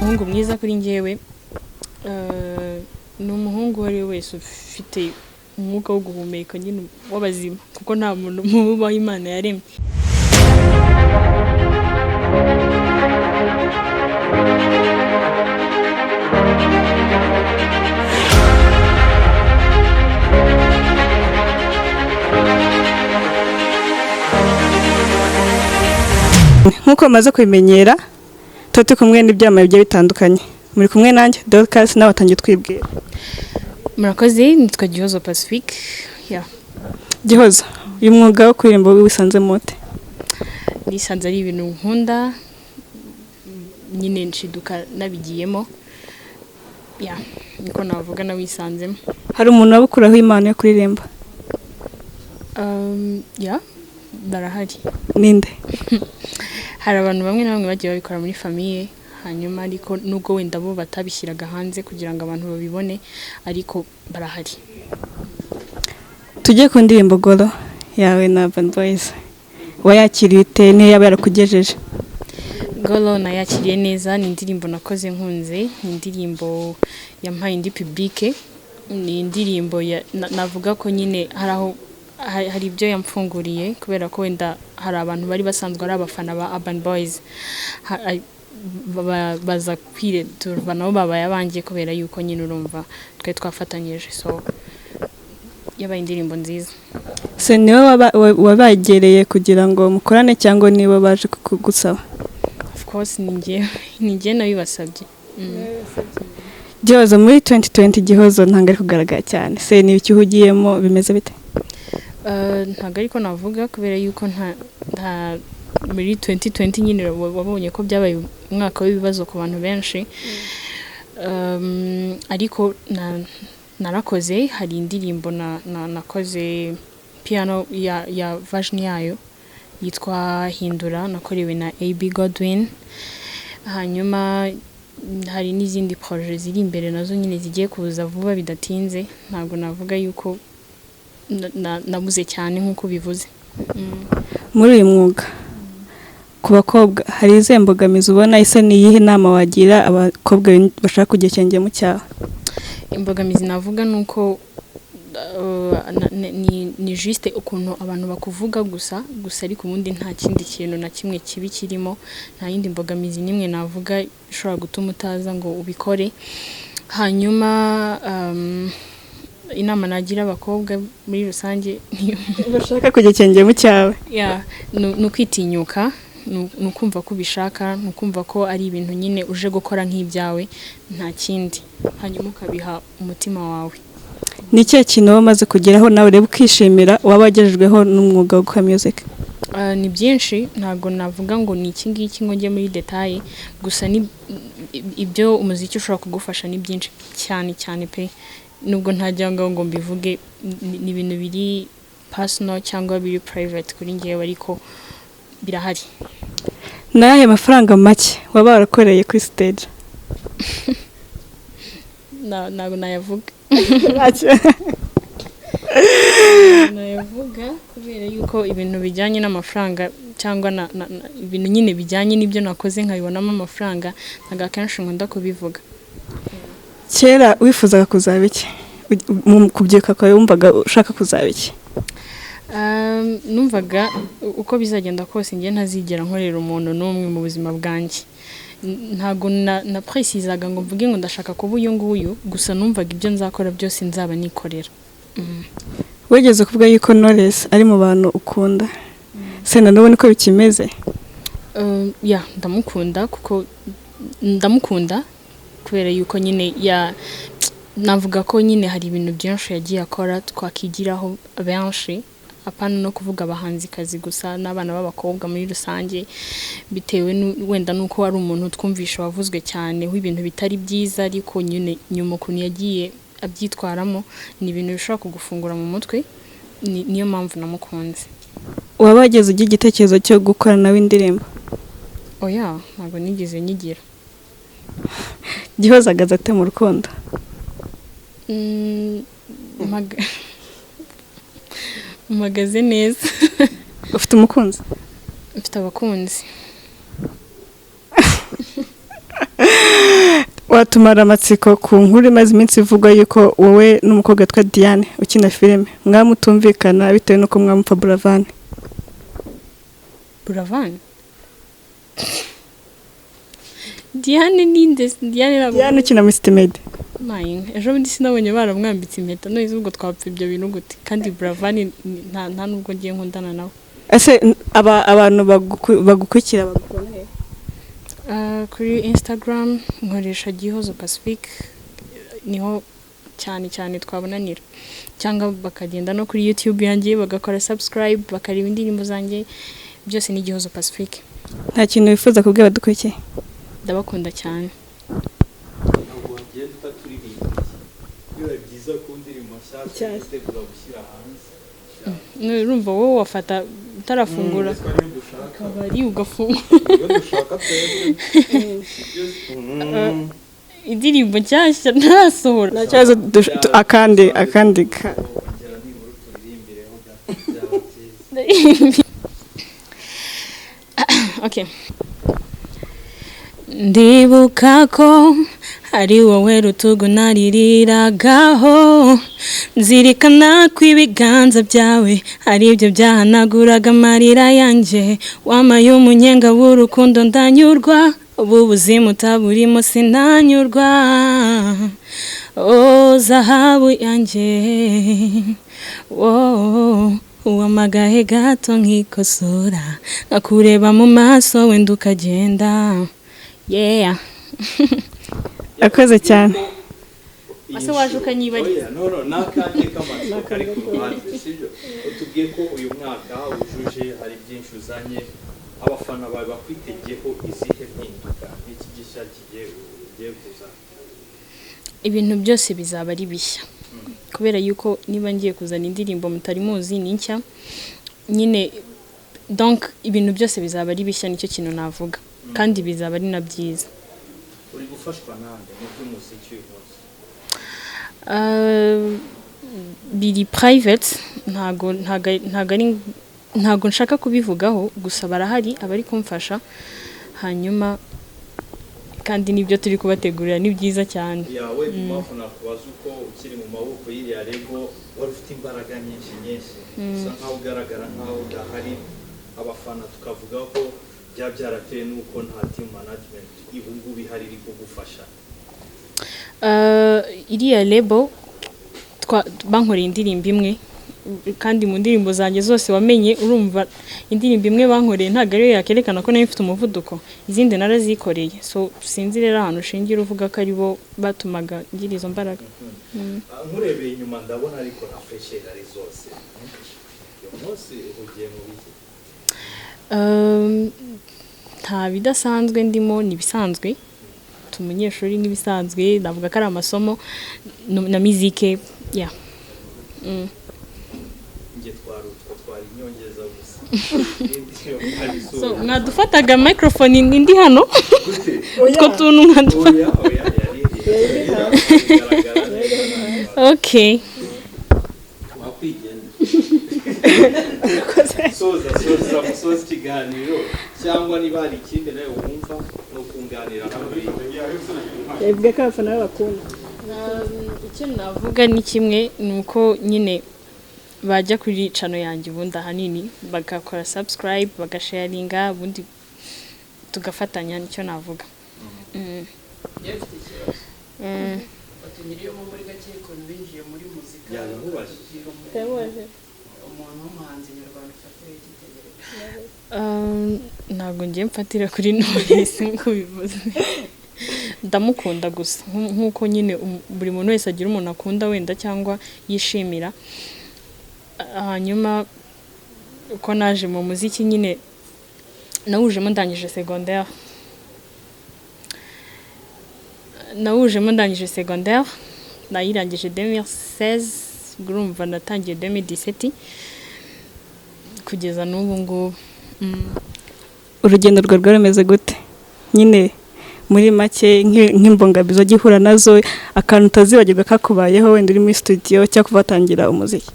Umuhungu mwiza kuri njyewe ni umuhungu uwo ari we wese ufite umwuka wo guhumeka nyine w'abazima, kuko nta muntu mubi ubaho Imana yaremye. Nk'uko mumaze kubimenyera, tuba turi kumwe n'ibyamamare bigiye bitandukanye. Muri kumwe nanjye Dorcas, nawe atangiye twibwira. Murakoze, nitwa Gihozo Pacifique. Yeah. Gihozo, uyu mwuga wo kuririmba wisanzemo ute? Nisanze ari ibintu nkunda nyine, nshiduka nabigiyemo. Yeah, niko navuga, nawisanzemo. Hari umuntu waba ukuraho impano yo kuririmba? Yeah, barahari. Ninde? Hari abantu bamwe na bamwe bagiye babikora muri famille, hanyuma ariko nubwo wenda bo batabishyiraga hanze kugira ngo abantu babibone, ariko barahari. Tujye ku ndirimbo Golo yawe na Urban Boys, wayakiriye ute? Niyo yaba yarakugejeje? Golo nayakiriye neza. Ni indirimbo nakoze nkunze, ni indirimbo yampaye indi public, ni indirimbo navuga ko nyine hari aho hari ibyo yamfunguriye, kubera ko wenda hari abantu bari basanzwe ari abafana ba Urban Boys baza kwireturwa nabo babaye abanjye, kubera yuko nyine urumva twe twafatanyije, so yabaye indirimbo nziza. Se niwe wabegereye kugira ngo mukorane, cyangwa nibo baje kugusaba? Of course ni njye nabibasabye. Gihozo, muri 2020 Gihozo ntabwo ari kugaragara cyane. Se ni iki uhugiyemo, bimeze bite? Ntabwo ariko navuga, kubera yuko nta muri 2020 nyine wabonye ko byabaye umwaka w'ibibazo ku bantu benshi. Ariko narakoze, hari indirimbo nakoze piano ya version yayo yitwa Hindura, nakorewe na AB Godwin. Hanyuma hari n'izindi projet ziri imbere nazo nyine zigiye kuza vuba bidatinze. Ntabwo navuga yuko nabuze cyane nk'uko bivuze. Muri uyu mwuga ku bakobwa hari izihe mbogamizi ubona? Ese ni iyihe nama wagira abakobwa bashaka kujya ikirenge mu cyawe? Imbogamizi navuga ni uko ni juste ukuntu abantu bakuvuga gusa gusa, ariko ubundi nta kindi kintu na kimwe kibi kirimo. Nta yindi mbogamizi n'imwe navuga ishobora gutuma utaza ngo ubikore. Hanyuma inama nagira abakobwa muri rusange bashaka kujya ikirenge mu cyawe? Yeah, ni ukwitinyuka, ni ukumva ko ubishaka, ni ukumva ko ari ibintu nyine uje gukora nk'ibyawe, nta kindi, hanyuma ukabiha umutima wawe. Ni ikihe kintu waba umaze kugeraho nawe ureba ukishimira, waba wagejejweho n'umwuga wo gukora music? Ni byinshi, ntabwo navuga ngo ni iki ngiki ngo njye muri détail. Gusa ni ibyo umuziki ushobora kugufasha ni byinshi cyane cyane pe, nubwo ntajya ngo mbivuge, ni ibintu biri personal cyangwa biri private kuri njyewe, ariko birahari. Ni ayahe mafaranga make waba warakoreye kuri stage? Ntabwo nayavuga. Ntacyo. Nayavuga kubera yuko ibintu bijyanye n'amafaranga cyangwa ibintu nyine bijyanye n'ibyo nakoze nkabibonamo amafaranga, ntabwo akenshi nkunda kubivuga. Kera wifuzaga kuzaba iki? Mu kubyiruka kwawe wumvaga ushaka kuzaba iki? Numvaga uko bizagenda kose njye ntazigera nkorera umuntu n'umwe mu buzima bwanjye. Ntabwo na précisaga ngo mvuge ngo ndashaka kuba uyu nguyu, gusa numvaga ibyo nzakora byose nzaba nikorera. Wigeze kuvuga yuko Knowless ari mu bantu ukunda, se na n'ubu niko bikimeze? Yeah, ndamukunda, kuko ndamukunda kubera yuko nyine ya navuga ko nyine hari ibintu byinshi yagiye akora twakigiraho benshi, apana no kuvuga abahanzikazi gusa, n'abana b'abakobwa muri rusange, bitewe wenda nuko ari umuntu twumvisha wavuzwe cyane w'ibintu bitari byiza, ariko nyine nyuma ukuntu yagiye abyitwaramo ni ibintu bishobora kugufungura mu mutwe. Niyo mpamvu namukunze. Waba wageze ugira igitekerezo cyo gukora nawe indirimbo? Oya, ntabwo nigeze nyigira. Gihozo ahagaze ate mu rukundo? Mpagaze neza. Ufite umukunzi? Mfite abakunzi. Watumara amatsiko ku nkuru imaze iminsi ivugwa yuko wowe n'umukobwa witwa Diane ukina filime mwamutumvikana bitewe n'uko mwamupfa Buravan. Buravan, Diane ninde? Diane ntabwo Diane ukina muri City Maid. Mayi, ejo bundi sinabonye baramwambitse impeta? None ubwo twapfa ibyo bintu gute? Kandi Buravan nta nubwo ngiye nkundana nawe. Ese abantu bagukurikira bagukunda he? Kuri Instagram nkoresha Gihozo Pacifique, niho cyane cyane twabonanira, cyangwa bakagenda no kuri YouTube yanjye bagakora subscribe, bakareba indirimbo zanjye, byose ni Gihozo Pacifique. Nta kintu wifuza kubwira abadukurikiye? Ndabakunda cyane. Ntabwo wagenda utaturirimbye. Biba byiza ku ndirimbo nshyashya witegura gushyira hanze. Urumva wowe wafata utarafungura Twe niyo dushaka. Akabari ugafungura. Niyo dushaka twebwe. Indirimbo nshyashya ntarasohora. Nta kibazo, akandi Ongera nibura uturirimbireho, byaba byiza. Okay. Ndibuka ko ari wowe rutugu naririragaho, nzirikana ko ibiganza byawe ari byo byahanaguraga amarira yanjye. Wamaye umunyenga w'urukundo ndanyurwa, ubu buzima utaburimo sinanyurwa. O zahabu yanjye, oh, uwamagahe gato nkikosora, nkakureba mu maso wenda ukagenda, yeah. Akoze cyane. Ese waje ukanyibariza? Oya, no, n'akanjye k'amatsiko kari ku ruhande, sibyo? Utubwiye ko uyu mwaka wujuje hari byinshi uzanye, abafana bawe bakwitegeho izihe mpinduka n'iki gishya kigiye ugiye kuzana? Ibintu byose bizaba ari bishya, kubera yuko niba ngiye kuzana indirimbo mutari muzi, ni nshya nyine. Donc ibintu byose bizaba ari bishya, nicyo kintu navuga, kandi bizaba ari na byiza. Uri gufashwa nande mu by'umuziki uyu munsi? Biri private, ntago nshaka kubivugaho, gusa barahari abari kumfasha. Hanyuma kandi nibyo turi kubategurira ni byiza cyane. Yawe, impamvu nakubaza uko ukiri mu maboko y'iriya label, wari ufite imbaraga nyinshi nyinshi, usa nkaho ugaragara nkaho udahari, abafana tukavuga ko byaba byaratewe n'uko nta team management ubu ngubu ihari iri kugufasha. Iriya label bankoreye indirimbo imwe, kandi mu ndirimbo zanjye zose wamenye, urumva indirimbo imwe bankoreye ntabwo ariyo yakerekana ko nayo mfite umuvuduko. Izindi narazikoreye, so sinzi rero ahantu ushingira uvuga ko aribo batumaga ngira izo mbaraga. Ah, nkurebeye inyuma ndabona ariko na fraîcheur ari zose. Uyu munsi uhugiye mu biki? Nta bidasanzwe ndimo, ni ibisanzwe. Ndi umunyeshuri nk'ibisanzwe, navuga ko ari amasomo na mizike, yeah. Njye twari utwo, twari inyongeza gusa. Ibindi yo twari. So mwadufataga microphone indi hano, Gute? utwo tuntu mwadufata. Oya, oya, yari igaragara neza. Okay. Wakwigendera. Soza, soza, musoza ikiganiro, cyangwa niba hari ikindi nawe wumva no kunganira hamwe. Yavuga ko abafana be bakunda. Icyo navuga ni kimwe, ni uko nyine bajya kuri channel yanjye ubundi ahanini bagakora subscribe, bagasharinga, ubundi tugafatanya. Nicyo navuga. Njyewe mfite ikibazo. Watunyuriyemo muri gake ukuntu binjiye muri muzika. Yabimubajije. Ukatubwira umuntu w'umuhanzi nyarwanda ufatira icyitegererezo. Ntabwo ngiye mfatira kuri Knowless nk'uko bivuze, ndamukunda gusa nk'uko nyine buri muntu wese agira umuntu akunda wenda cyangwa yishimira. Hanyuma uko naje mu muziki nyine, nawujemo ndangije secondaire, nayirangije 2016, urumva natangiye 2017 kugeza n'ubu ngubu. Urugendo rwawe rwari rumeze gute nyine muri make, nk'imbogamizi wajya uhura nazo, akantu utazibagirwa kakubayeho wenda uri muri studio cyangwa kuva watangira umuziki?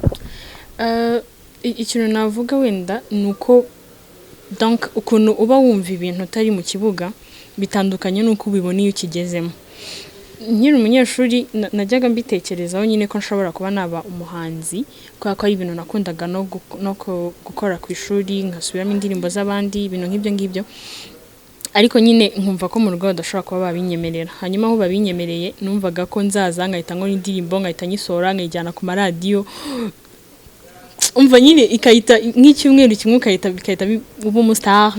Ikintu navuga wenda ni uko donc ukuntu uba wumva ibintu utari mu kibuga bitandukanye n'uko ubibona iyo ukigezemo. Nkiri umunyeshuri najyaga mbitekerezaho nyine ko nshobora kuba naba umuhanzi, kubera ko ari ibintu nakundaga no gukora ku ishuri, nkasubiramo indirimbo z'abandi, ibintu nk'ibyo ngibyo. Ariko nyine nkumva ko mu rugo badashobora kuba babinyemerera. Hanyuma aho babinyemereye, numvaga ko nzaza nkahita nkora indirimbo, nkahita nyisohora, nkayijyana ku maradiyo, umva nyine ikahita nk'icyumweru kimwe ukahita bigahita uba umustar,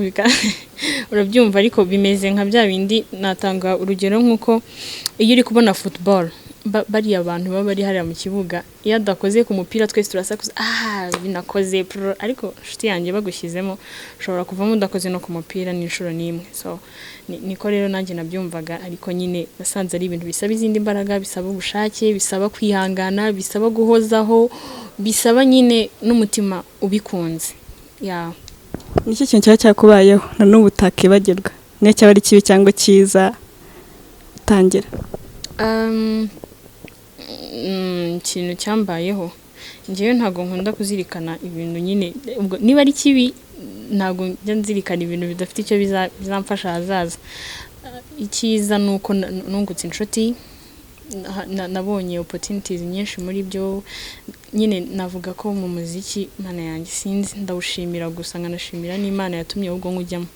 urabyumva. Ariko bimeze nka bya bindi, natanga urugero nk'uko iyo uri kubona football, bariya bantu baba bari hariya mu kibuga, iyo adakoze ku mupira twese turasakuza, "Ah, binakoze prr." Ariko inshuti yanjye, bagushyizemo ushobora kuvamo udakoze no ku mupira n'inshuro n'imwe. So niko rero nanjye nabyumvaga, ariko nyine nasanze ari ibintu bisaba izindi mbaraga, bisaba ubushake, bisaba kwihangana, bisaba guhozaho, bisaba nyine n'umutima ubikunze, yeah. Nicyo kintu cyaba cyakubayeho na n'ubu utakibagirwa, niyo cyaba ari kibi cyangwa cyiza, tangira. Ikintu cyambayeho, njyewe ntabwo nkunda kuzirikana ibintu nyine. Ubwo niba ari kibi, ntabwo njya nzirikana ibintu bidafite icyo bizamfasha ahazaza. Icyiza ni uko nungutse inshuti, nabonye opportunities nyinshi muri byo nyine. Navuga ko mu muziki, Mana yanjye, sinzi, ndawushimira gusa, nkanashimira n'Imana yatumye ahubwo nkujyamo.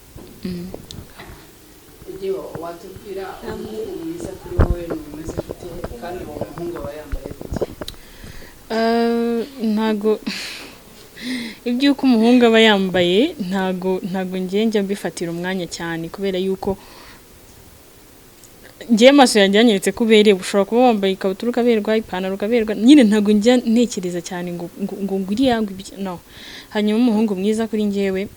Igihe watubwira umuhungu mwiza kuri wowe ni umeze gute, kandi uwo muhungu aba yambaye gute? Ntago iby'uko umuhungu aba yambaye, ntago njye njya mbifatira umwanya cyane, kubera yuko njyewe amaso yanjye yanyeretse ko uberewe. Ushobora kuba wambaye ikabutura ukaberwa, ipantaro ukaberwa, nyine ntago njya ntekereza cyane ngo iriya, ngo ibyo, no. Hanyuma umuhungu mwiza kuri njyewe,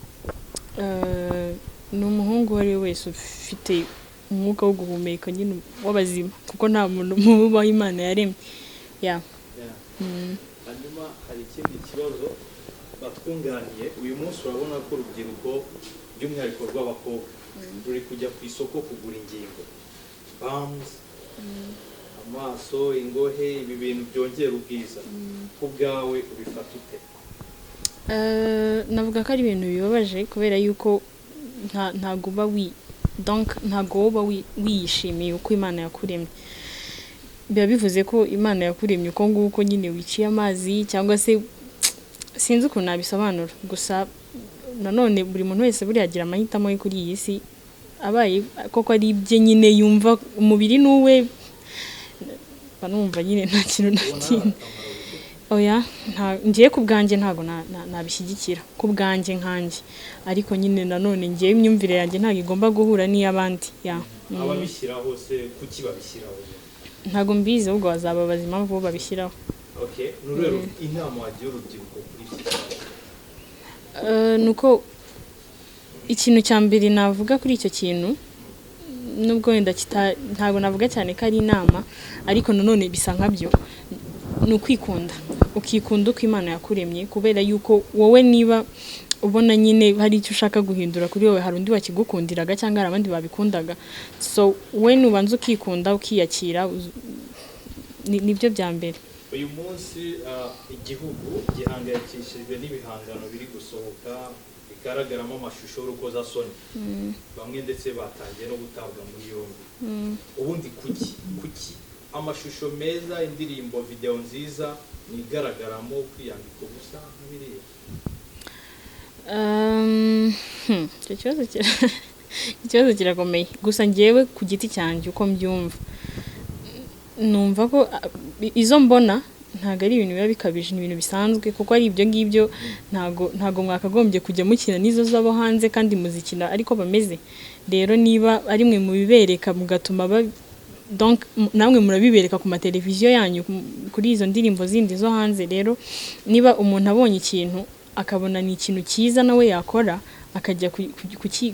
ni umuhungu uwo ari we wese ufite umwuka wo guhumeka nyine w'abazima, kuko nta muntu mubi ubaho Imana yaremye, yeah. Yeah. Hanyuma hari ikindi kibazo batwunganiye uyu munsi. Urabona ko urubyiruko, by'umwihariko rw'abakobwa, ruri kujya ku isoko kugura ingingo, bamuzi, amaso, ingohe, ibi bintu byongera ubwiza. Ku bwawe ubifata ute? Navuga ko ari ibintu bibabaje, kubera yuko ntago uba wi donc ntago uba wiyishimiye uko Imana yakuremye. Biba bivuze ko Imana yakuremye uko nguko nyine wiciye amazi, cyangwa se sinzi ukuntu nabisobanura. Gusa nanone buri muntu wese buriya agira amahitamo ye kuri iyi si, abaye koko ari ibye nyine, yumva umubiri ni uwe, mba numva nyine nta kintu na Ubona hari kimwe. akamaro bifite? Oya, ngiye ku bwanjye ntabwo nabishyigikira ku bwanjye nkanjye, ariko nyine nanone ngiye imyumvire yanjye ntabwo igomba guhura n'iy'abandi, yeah. Ababishyiraho se kuki babishyiraho? Ntabwo mbizi, ahubwo bazababaza impamvu bo babishyiraho. Okay, ni urwego inama wagira urubyiruko kuri iki kibazo? Ni uko ikintu cya mbere navuga kuri icyo kintu, nubwo wenda ntabwo navuga cyane ko ari inama, ariko nanone bisa nkabyo, ni ukwikunda, ukikunda uko Imana yakuremye, kubera yuko wowe niba ubona nyine hari icyo ushaka guhindura kuri wowe, hari undi wakigukundiraga cyangwa hari abandi babikundaga. So wowe nubanza ukikunda, ukiyakira, nibyo bya mbere. Uyu munsi igihugu gihangayikishijwe n'ibihangano biri gusohoka bigaragaramo amashusho y'urukozasoni, bamwe ndetse batangiye no gutabwa muri yombi. Ubundi kuki amashusho meza, indirimbo, videwo nziza nigaragaramo kwiyambika ubusa nka biriya? Icyo kibazo kirakomeye. Gusa njyewe ku giti cyanjye, uko mbyumva, numva ko izo mbona ntabwo ari ibintu biba bikabije, ni ibintu bisanzwe, kuko ari ibyo ngibyo ntago mwakagombye kujya mukina n'izo z'abo hanze kandi muzikina ariko bameze. Rero niba ari mwe mubibereka mugatuma donc namwe murabibereka ku mateleviziyo yanyu, kuri izo ndirimbo zindi zo hanze. Rero niba umuntu abonye ikintu akabona ni ikintu cyiza nawe yakora, akajya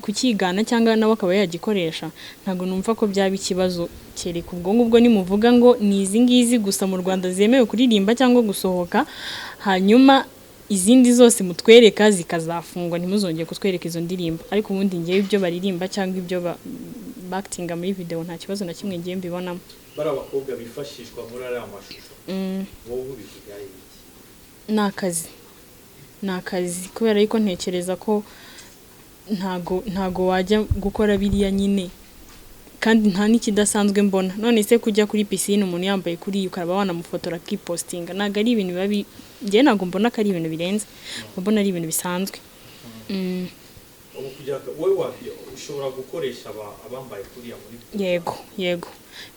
kukigana cyangwa nawe akaba yagikoresha, ntabwo numva ko byaba ikibazo, kereka ubwo ngubwo nimuvuga ngo ni izi ngizi gusa mu Rwanda zemewe kuririmba cyangwa gusohoka, hanyuma izindi zose mutwereka zikazafungwa, ntimuzongere kutwereka izo ndirimbo. Ariko ubundi ngewe ibyo baririmba cyangwa ibyo bakitinga muri video, nta kibazo na kimwe ngewe mbibonamo. Bari abakobwa bifashishwa muri ariya mashusho, wowe ubivuga iki? Ni akazi, ni akazi, kubera yuko ntekereza ko ntago wajya gukora biriya nyine. Kandi nta n'ikidasanzwe mbona. None se kujya kuri piscine umuntu yambaye kuri ukaba wanamufotora akipostinga, ntabwo ari ibintu biba njyewe ntabwo mbona ko ari ibintu birenze, mba mbona ari ibintu bisanzwe. Ubu kugira ngo wowe ushobora gukoresha abambaye kuriya muri video? Yego,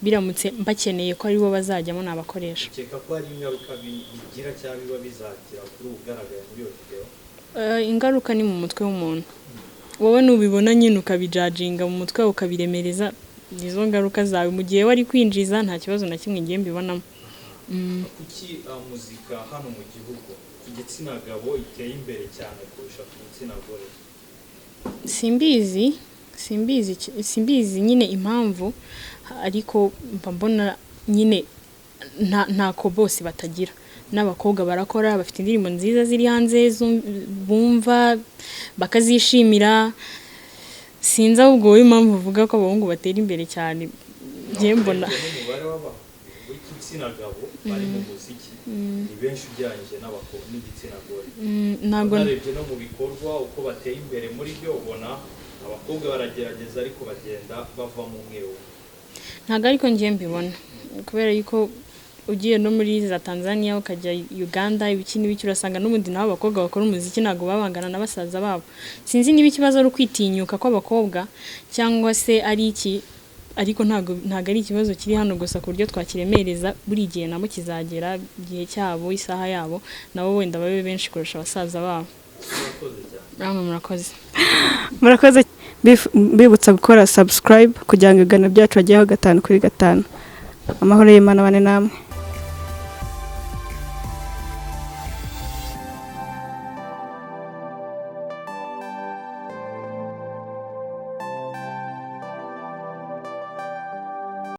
biramutse mbakeneye ko aribo bazajyamo, nabakoresha. Ukeka ko hari ingaruka bigira cyangwa biba bizagira kuri ubu ugaragaye muri iyo video? Ingaruka ni mu mutwe w'umuntu. Wowe nubibona nyine ukabijajinga mu mutwe wawe, ukabiremereza, nizo ngaruka zawe. Mu gihe wari kwinjiza, nta kibazo na kimwe ngiye mbibonamo. Kuki muzika hano mu gihugu ku gitsina gabo iteye imbere cyane kurusha ku gitsina gore? Simbizi nyine impamvu, ariko mba mbona nyine ntako bose batagira. N'abakobwa barakora, bafite indirimbo nziza ziri hanze bumva bakazishimira. Sinzi ahubwo wowe impamvu uvuga ko abahungu batera imbere cyane. Njyewe mbona Urebye n'umubare w'igitsina gabo bari mu muziki ni benshi ugereranyije n'abakobwa n'igitsina gore. Ntabwo Unarebye no mu bikorwa uko bateye imbere muri byo, ubona abakobwa baragerageza ariko bagenda bavamo umwe umwe. Ntabwo ariko ngiye mbibona, kubera yuko ugiye no muri za Tanzania, ukajya Uganda, ibiki n'ibiki, urasanga n'ubundi nabo abakobwa bakora umuziki ntabwo baba bangana na basaza babo. Sinzi niba ikibazo ari ukwitinyuka kw'abakobwa cyangwa se ari iki, ariko ntabwo ari ikibazo kiri hano gusa ku buryo twakiremereza. Buri gihe nabo kizagera igihe cyabo, isaha yabo, nabo wenda babe benshi kurusha basaza babo. Murakoze cyane. Namwe murakoze. Murakoze. Mbibutsa gukora subscribe kugira ngo ibiganiro byacu bageho 5 kuri 5. Amahoro y'Imana abane namwe.